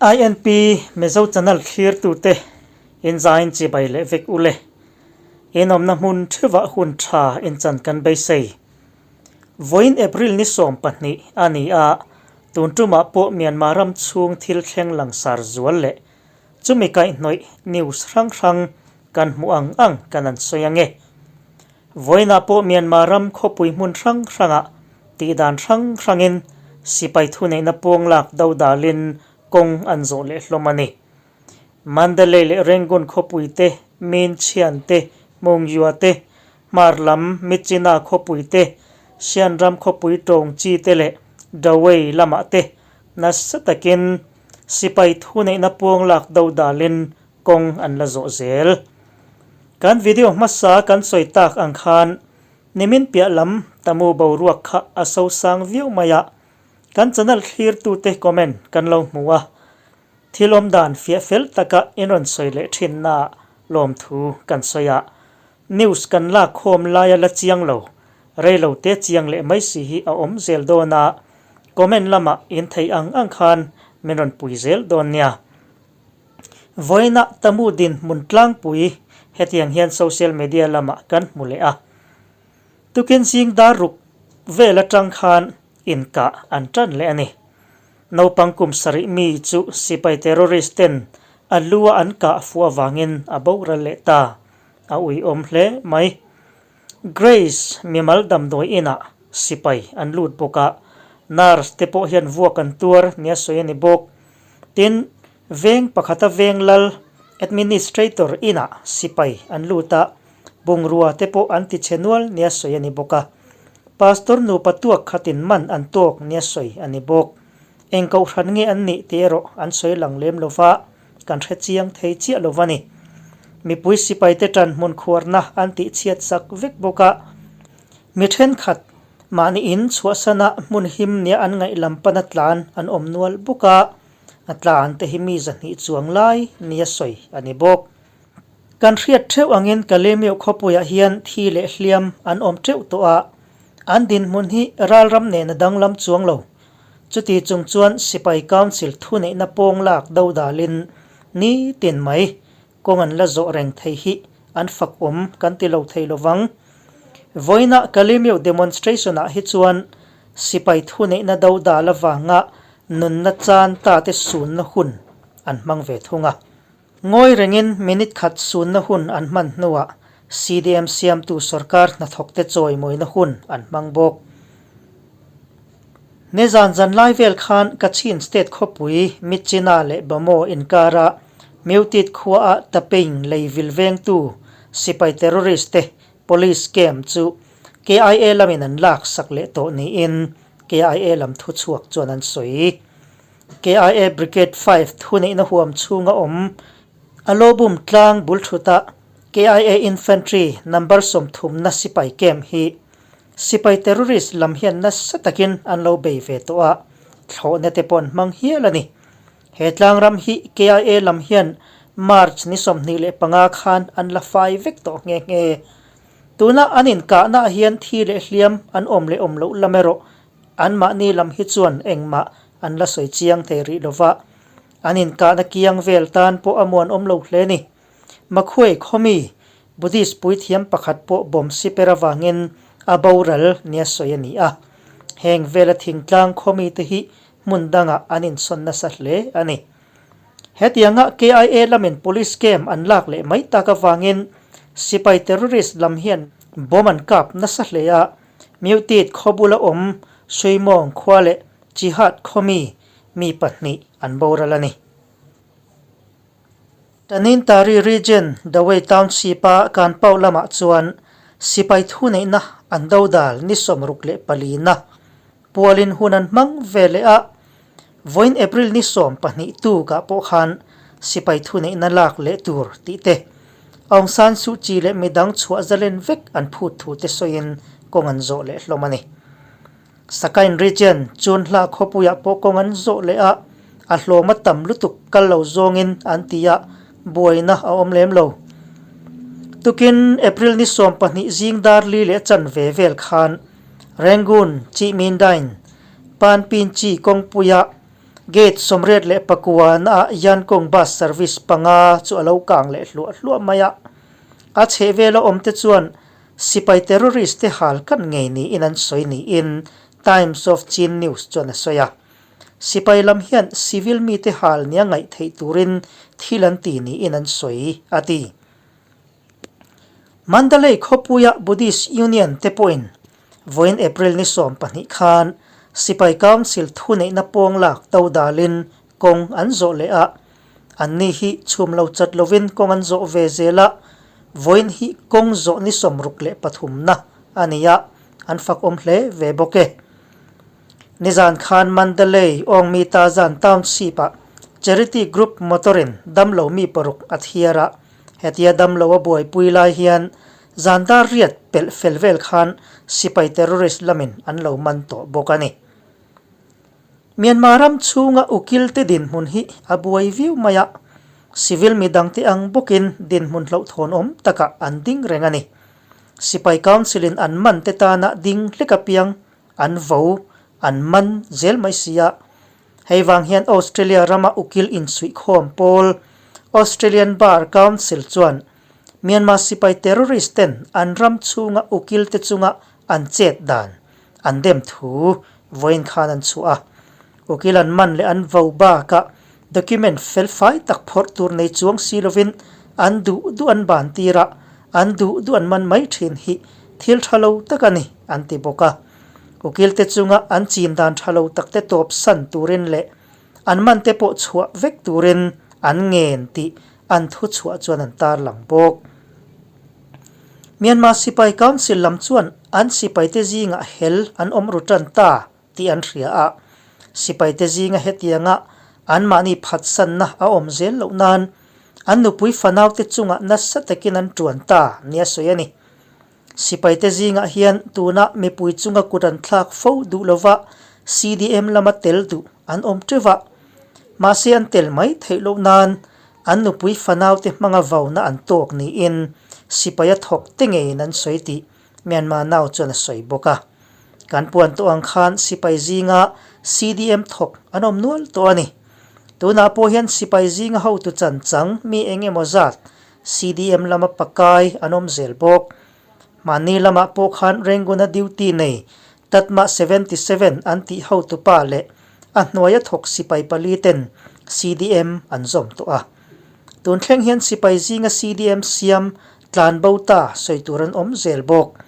INP Mizo Channel thlirtute inzain chibai leh vek u le. In awmna hmun theuhah hun tha inchan kan beisei. Vawiin April ni 12 a ni a, tun tumah pawh Myanmar ram chhung thil thleng langsar zual leh chumi kaihhnawih news hrang hrang kan hmuh ang ang kan an sawi ange. Vawiinah pawh Myanmar ram khawpui hmun hrang hrangah tihdan hrang hrangin sipai thuneihna pawng lak do dalin kawng an zawh leh hlawm a ni. Mandalay leh Rangoon khawpui te, Min Chhian te, Munghyua te, Hmar lam Myitkyina khawpui te, Shan ram khawpui Tawngchi te leh Dawei lamah te nasa takin sipai thuneihna pawng lak do dalin kawng an la zawh zel. Kan video hmasa kan sawi tak ang khan nimin piah lam tamu boruak kha a so sang viau mai a, kan channel thlirtute comment kan lo hmu a, thil awm dan fiah fel taka in rawn sawi leh thinna lawmthu kan sawi a, news kan lak khawm laia la chiang lo, rei lo te chiang leh mai si hi a awm zel dawn a, comment lamah in theih ang ang khan min rawn pui zel dawn nia. Vawiinah Tamu dinhmun tlangpui hetiang hian social media lamah kan hmu leh a. Tukin zing dar ruk vel atang khan inkah an tan leh a ni. Naupang kum sarih mi chu sipai terrorist ten a lu a an kah fuh avangin a boral leh ta. A uiawm hle mai. Grace mimal damdawi inah sipai an lut bawk a, nurse te pawh hian vuak an tuar nia sawi a ni bawk. Tin, veng pakhata veng lal, administrator, inah sipai an lut a, bungrua te pawh an ti chhe nual nia sawi a ni bawk a. Pastor nupa tuak khatin man an tawk nia sawi a ni bawk. Eng kohhran nge an nih tih erawh an sawi lang lem lo va, kan hre chiang thei chiah lo va ni. Mipui sipaite tan hmun khuarna an tih chhiat sak vek bawk a. Mi thenkhat mahni in chhuahsana hmun him nia an ngaih lam pana tlan an awm nual bawk a, a tlan te hi mi 200 chuang lai nia sawi a ni bawk. Kan hriat theuh angin Kalemyo khawpuiah hian thi leh hliam an awm teuh tawh a, an dinhmun hi ralram nena danglam chuang lo. Chuti chung chuan Sipai Council thuneihna pawng lak do dalin nitin mai kawng an la zawh reng thei hi an fak awm kan ti lo thei lovang. Vawiinah Kalemyo demonstration-ah hi chuan Sipai thuneihna do dal avanga nunna chan ta te sunna hun an hmang ve thung a. Ngawi rengin minute khat sunna hun an hman hnuah CDM siamtu sorkar hnathawkte chawimawina hun an hmang bawk. Nizan zan lai vel khan Kachin State khawpui Myitkyina leh Bhamo inkara Myotit khuaah Tapeing lei vil vengtu sipai terrorist te police camp chu KIA lamin an lak sak leh tawh niin KIA lam thuchhuak chuan an sawi. KIA Brigade 5 thuneihna huam chhunga awm Alobum tlang bul thutah KIA Infantry number 30na sipai camp hi sipai terrorist lam hian nasa takin an lo bei ve tawh a, thlawhna te pawh an hmang hial a ni. He tlang ram hi KIA lam hian March ni 25 khan an la fai vek tawh nghe nghe. Tuna an inkahnaah hian thi leh hliam an awm leh awm loh lam erawh Anmahni lam hi chuan engmah an la sawi chiang thei rih lo va, an inkahna kiang vel tan pawh a muanawm lo hle ni. Makhuai khawmi Buddhist puithiam pakhat pawh bawm siper avangin a boral nia sawi a ni a. Heng vela thingtlang khawmi te hi hmun dangah an insawn nasa hle a ni. Hetianga KIA lamin police camp an lak leh mai tak avangin sipai terrorist lam hian bomb an kap nasa hle a, Myotit khaw bula awm Suimawng khua leh Chihat khaw mi mi pahnih an boral a ni. Tanintari Region Dawei Township-a Kanpau lamah chuan sipai thuneihna an dodal ni 64 na pualin hun an hmang ve leh a, vawiin April ni 12 tukah pawh khan sipai thuneihna lak leh tur tih te, Aung San Suu Kyi leh midang chhuah zalen vek an phut thu te sawiin kawng an zawh leh hlawm a ni. Sakain Region chun hla khawpuiah pawh kawng an zawh leh a, a hlawm a tam lutuk kal lo zawngin an ti a, buaina a awm lem lo. Tukin April ni 12 zing dar li leh chanve vel khan Rangoon, Chihmindain, Panpin Chi kawngpuia. Gate 89 naah Yankong bus service panga chu a lo kang leh hluah hluah mai a. A chhehvela awmte chuan sipai terrorist te hal kan ngei niin an sawi niin Times of Chin News chuan a sawi a. Sipai lam hian civil mite hal nia ngaih theih turin thil an ti niin an sawi, a ti. Mandalay khawpuia Buddhist Union te pawhin vawiin April ni 12 khan Sipai Council thuneihna pawng lak to dalin kawng an zawh leh a, anni hi chhum lo chat lovin kawng an zawh ve zel a, vawiin hi kawng zawh ni 63 na a ni a, an fakawm hle ve bawk e. Nizan khan Mandalay Awngmi Tazan Township-ah Charity Group motor-in damlo mi paruk a thiar a, hetia damlo a buaipui lai hian zan dar riat pelh fel vel khan sipai terrorist lamin an lo man tawh bawk a ni. Myanmar ram chhunga ukil te dinhmun hi a buai viau mai a, civil midangte ang bawkin dinhmun hlauhthawn awm takah an ding reng a ni. Sipai Council-in an man te tana ding hlek apiang an vo, an man zel mai si a. Hei vang hian Australia rama ukil insuihkhawm pawl Australian Bar Council chuan Myanmar sipai terrorist ten an ram chhunga ukil te chunga an chet dan an dem thu vawiin khan an chhuah a. Ukil an man leh an vo bakah document felfai tak phawrh tur nei chuang si lovin an duh duh an ban tir a, an duh duh an man mai thin hi thil tha lo tak a ni, an ti bawk a. Ukil te chunga an chin dan tha lo tak te tawp san turin leh an man te pawh chhuah vek turin an ngen tih an thu chhuah chuan an tarlang bawk. Myanmar Sipai Council lam chuan an sipaite zingah hel an awm ru tan ta tih an hria a, sipaite zinga hetianga anmahni phatsanna a awm zel loh nan an nupui fanaute chungah nasa takin an tuan ta nia sawi a ni. Sipaite zingah hian tuna mipui chunga kut an thlak fo duh lova CDM lama tel duh an awm teuh a, mahse an tel mai theih loh nan an nupui fanaute hmanga vauna an tawk niin sipaia thawk te ngeiin an sawi tih Myanmar nau chuan a sawi bawk a. Kan puan tawh ang khan sipai zinga CDM thawk an awm nual tawh a ni. Tunah pawh hian sipai zinga hotu chan chang mi eng emaw zat CDM lama pakai an awm zel bawk. Mahni lamah pawh khan Rangoon-a duty nei Tatma 77 an tih hotu pa leh a hnuaia thawk sipai pali ten CDM an zawm tawh a. Tun thleng hian sipai zinga CDM siam tlan bo ta sawi tur an awm zel bawk.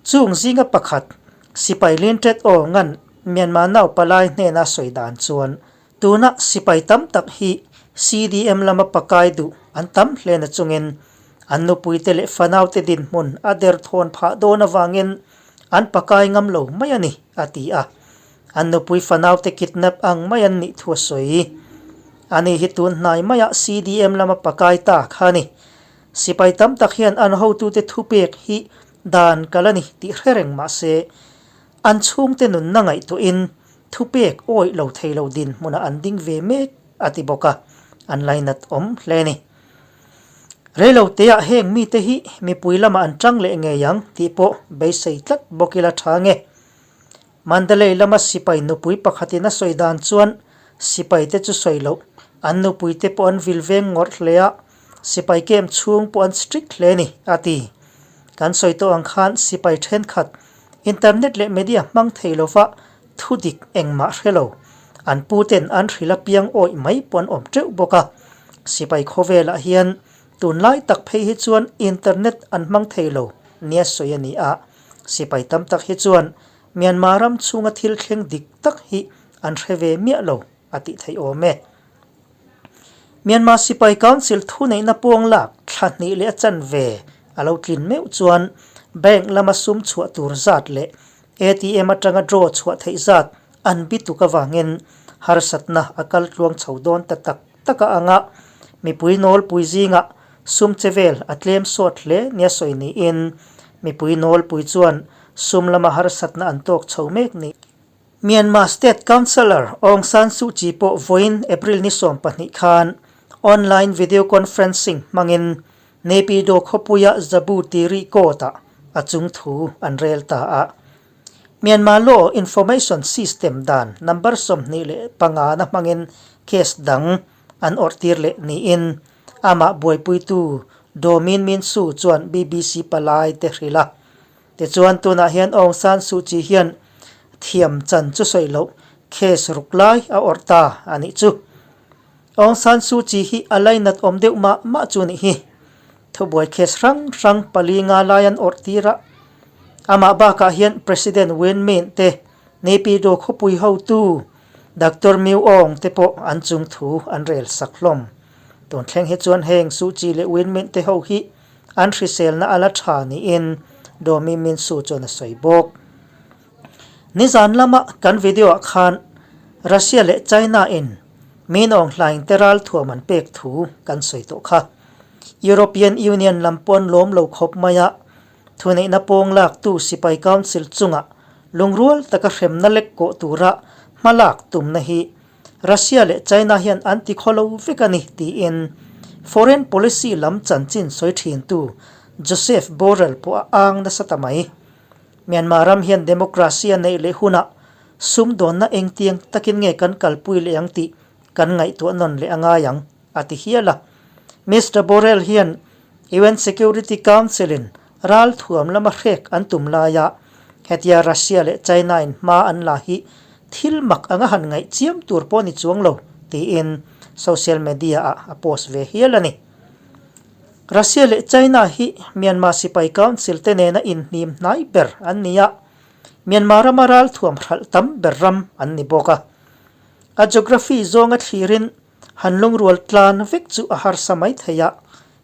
Chung zinga pakhat, sipai Lintet Aw ngan Myanmar nau palai hnena sawi dan chuan tuna sipai tam tak hi CDM lama pakai duh an tam hle na chungin an nupuite leh fanaute dinhmun a derthawn phah dawn avangin an pakai ngam lo mai a ni, a ti a. An nupui fanaute kidnap ang mai an nih thu a sawi. Ani hi tun hnai maiah CDM lama pakai ta kha a ni. Sipai tam tak hian an hotute thupek hi dan kal a ni tih hre reng mah se, an chhungte nunna ngaihtuahin thupek awih lo thei lo dinhmunah an ding ve mek a ti bawk a, an lainat awm hle a ni. Reiloteah heng mite hi mipui lamah an tang leh ngei ang tih pawh beisei tlat bawk ila tha nge. Mandalay lama sipai nupui pakhatin a sawi dan chuan sipaite chu sawi loh, an nupuite pawh an vil veng ngawrh hle a, sipai camp chhung pawh an strict hle a ni, a ti. Kan sawi tawh ang khan sipai thenkhat internet leh media hmang thei lova thu dik engmah hre lo, an puten an hrilh apiang awih mai pawh an awm teuh bawk a. Sipai khawvelah hian tunlai tak phei hi chuan internet an hmang thei lo nia sawi a ni a. Sipai tam tak hi chuan Myanmar ram chhunga thil thleng dik tak hi an hre ve miah lo a tih theih awm e. Myanmar Sipai Council thuneihna pawng lak thla hnih leh a chanve a lo tlin meuh chuan bank lama sum chhuah tur zat leh ATM atanga draw chhuah theih zat an bituk avangin harsatna a kal tluang chho dawn ta tak tak a ang a, mipui nawlpui zingah sum che vel a tlem sawt hle nia sawi niin mipui nawlpui chuan sum lama harsatna an tawk chho mek ni. Myanmar State Counsellor Aung San Suu Kyi pawh vawiin April ni 12 khan online video conferencing hmangin Naypyidaw khawpuia Zabu Tiri Court-ah a chung thu an rel ta a. Myanmar Law Information System dan number 25 na hmangin case dang an awrh tir leh niin amah buaipuitu Daw Min Min Su chuan BBC palai te hrilh a. Tichuan tunah hian Aung San Suu Kyi hian thiam chan chu sawi loh case ruk lai a awrh ta a nih chu. Aung San Suu Kyi hi a lainat awm deuh mah mah chu nih hi. Thubuai case hrang hrang pali nga lai an awrh tir a. Amah bakah hian President Win Myint te, Naypyidaw khawpui hotu Doctor Myu Aung te pawh an chung thu an rel sak hlawm. Tun thleng hi chuan heng Suu Kyi leh Win Myint te ho hi an hriselna a la tha niin Daw Min Min Su chuan a sawi bawk. Nizan lama kan video ah khan Russia leh China in Min Aung Hlaing te ral thuam an pek thu kan sawi tawh kha. European Union lam pawn lawm lo khawp mai a, Thuneihna pawng laktu Sipai Council chungah lungrual taka hremna lek kawh tura hmalak tumna hi Russia leh China hian an ti khaw lo vek a ni tiin Foreign Policy lam chanchin sawi thintu Joseph Borrell pawh a ang nasa ta mai. Myanmar ram hian democracy a neih leh hunah sumdawnna engtiang takin nge kan kalpui leh ang tih kan ngaihtuah nawn leh a ngai ang, a ti hial a. Mister Borrell hian UN Security Council-in ral thuam lama hrek an tum laia hetia Russia leh China-in hma an la hi thil mak anga han ngaih chiam tur pawh ni chuang lo tiin social media-ah a post ve hial a ni. Russia leh China hi Myanmar sipai council te nena inhnim hnai ber an ni a, Myanmar rama ral thuam hralh tam ber ram an ni bawk a. A geography zawnga thlirin Han lungrual tlan vek chu a harsa mai thei a,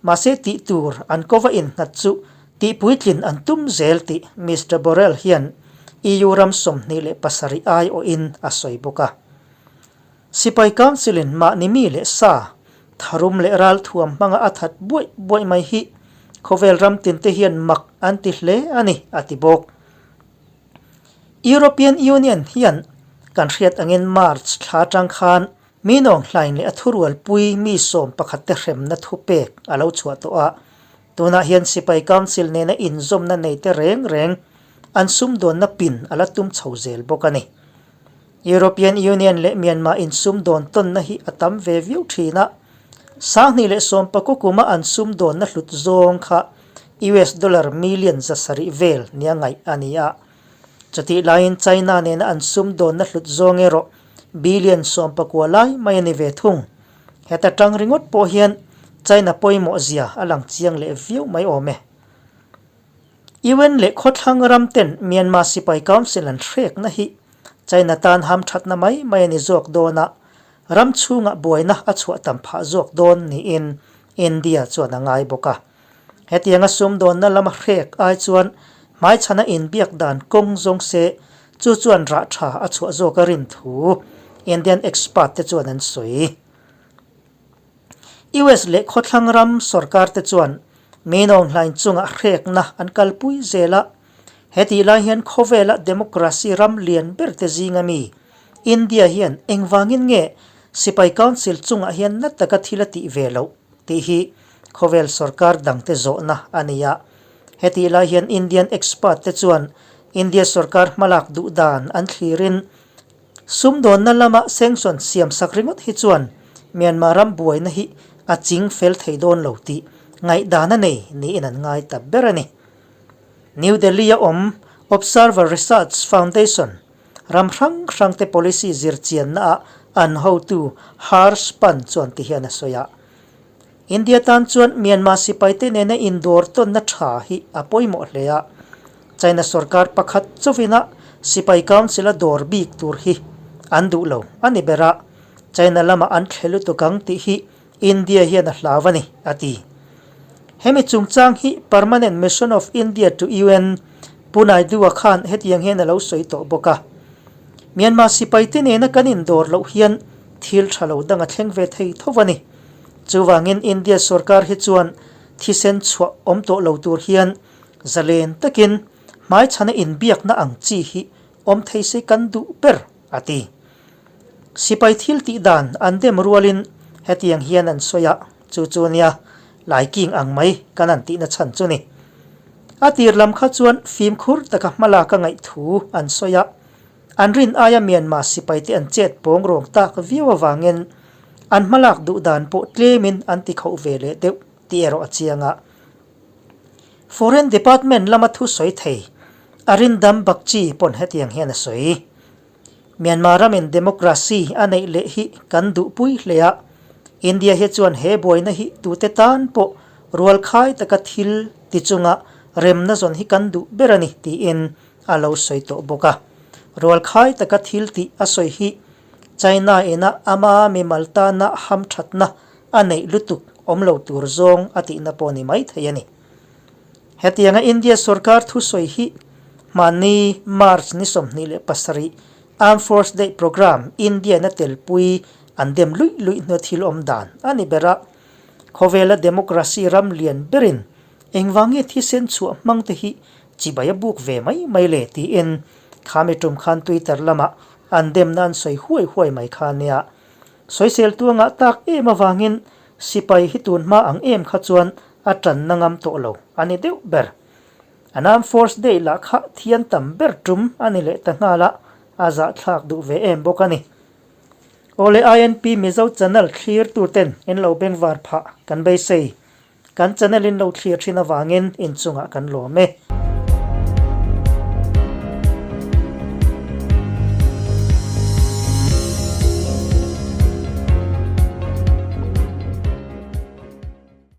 mahse tih tur an kova innghat chu tihpuitlin an tum zel tih Mister Borrell hian EU ram 27 aiawhin a sawi bawk a. Sipai Council-in mahni mi leh sa, tharum leh ralthuam hmanga a that buaih buaih mai hi khawvel ram tinte hian mak an ti hle a ni, a ti bawk. European Union hian kan hriat angin March thla atang khan mi nawnghlain leh a thurualpui mi 11 te hremna thupek a lo chhuah tawh a. Tunah hian Sipai Council nena inzawmna nei te reng reng an sumdawnna pin a la tum chho zel bawk a ni. European Union leh Myanmar insumdawn tawnna hi a tam ve viau thin a, 2019 kuma an sumdawnna hlut zawng kha US dollar million 700 vel nia ngaih a ni a. Chutih laiin China nena an sumdawnna hlut zawng erawh billion 19 lai mai a ni ve thung. Heta tang ringawt pawh hian China pawimawh zia a lang chiang leh viau mai awm e. UN leh khawthlang ram ten Myanmar sipai council an hrekna hi China tan hamthatna mai mai a ni zawk dawn a, ram chhungah buaina a chhuah tam phah zawk dawn niin India chuan a ngai bawk a. Hetianga sumdawnna lama hrek ai chuan hmaichhana inbiak dan kawng zawng se chu chuan rah tha a chhuah zawk a rin thu Indian expert te chuan an sawi. US leh khawthlang ram sorkar te chuan Minawng hlain chungah hrekna an kalpui zel a, hetih lai hian khawvela democracy ram lian ber te zinga mi India hian engvangin nge Sipai Council chungah hian na taka thil a tih ve loh tih hi khawvel sorkar dangte zawhna a ni a. Hetih lai hian Indian expert te chuan India sorkar hmalak duh dan an thlirin Sumdawnna lama sanction siam sak ringawt hi chuan Myanmar ram buaina hi a ching fel thei dawn lo tih ngaihdan a nei niin an ngai ta ber a ni. New Delhi-a awm Observer Research Foundation ram hrang hrangte policy zirchiannaah an hotu Harsh Pant chuan ti hian a sawi a. India tan chuan Myanmar sipaite nena indawr tawnna tha hi a pawimawh hle a, China sorkar pakhat chauhin a sipai council a dawr bik tur hi an duh lo a ni ber a, China lamah an thle lutuk ang tih hi India hian a hlau a ni, a ti. Hemi chungchang hi Permanent Mission of India to UN Pu Naidu-a khan hetiang hian a lo sawi tawh bawk a, Myanmar sipaite nena kan indawr loh hian thil tha lo dang a thleng ve thei tho a ni. Chuvangin India sorkar hi chuan thisen chhuah awm tawh lo tur hian zalen takin hmaichhana inbiakna ang chi hi awm thei se kan duh ber, a ti. Sipai thil tih dan an dem rualin hetiang hian an sawi a, chu chu nia Laiking ang mai kan an tihna chhan chu ni. A tir lam kha chuan fimkhur taka hmalak a ngaih thu an sawi a, an rin aia Myanmar sipaite an chet pawng rawng tak viau avangin an hmalak duh dan pawh tlemin an ti khauh ve leh deuh tih erawh a chiang a. Foreign Department lama thu sawi thei Arindam Bagchi pawn hetiang hian a sawi. Myanmar ramin democracy a neih leh hi kan duhpui hle a, India hi chuan he buaina hi tute tan pawh rualkhai taka thil ti chunga remna zawn hi kan duh ber a ni tiin a lo sawi tawh bawk a. Rualkhai taka thil tih a sawi hi China ina ama mimal tana hamthatna a neih lutuk awm lo tur zawng a tihna pawh ni mai thei a ni. Hetianga India sorkar thusawi hi hmanni March ni 27 Armed Force Day Programme India-na telpui an dem luih luih hnua thil awm dan a ni ber a. Khawvela democracy ram lian berin engvang nge thisen chhuah hmang te hi chibai a buk ve mai mai le tiin khami tum khan Twitter lamah an demna an sawi huai huai mai kha a nia. Sawisel tuangah tak em avangin sipai hi tun hma ang em kha chuan a tanna ngam tawh lo a ni deuh ber. An Armed Force Day lah kha thian tam ber tum a ni leh ta nghal a, a zahthlak duh ve em bawk a ni. Awle INP Mizo Channel thlir tur ten in lo bengvar phah kan beisei. Kan channel in lo thlir thin avangin inchungah kan lawm e.